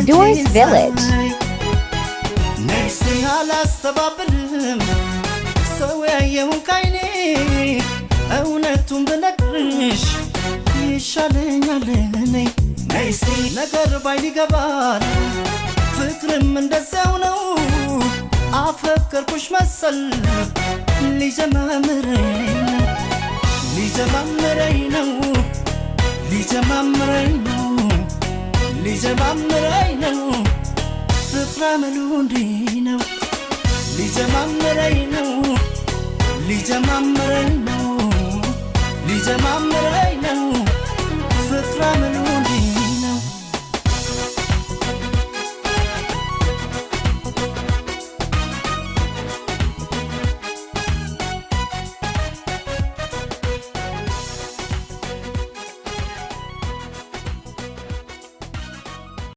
Doors Village. ሳይ ነፍሴ አላስተባብልም ሰው ያየውን ካይኔ፣ እውነቱን ብነግርሽ ይሻለኛል። እኔ ነይሲ ነገር ባይን ይገባል፣ ፍቅርም እንደዚያው ነው። አፈቀርኩሽ መሰል ሊጀማምረኝ ነው፣ ሊጀማምረኝ ነው፣ ሊጀማምረኝ ነው፣ ሊጀማምረኝ ነው። ፍቅር አመሉ እንዲህ ነው። ሊጀማምረኝ ነው፣ ሊጀማምረኝ ነው፣ ሊጀማምረኝ ነው። ፍቅር አመሉ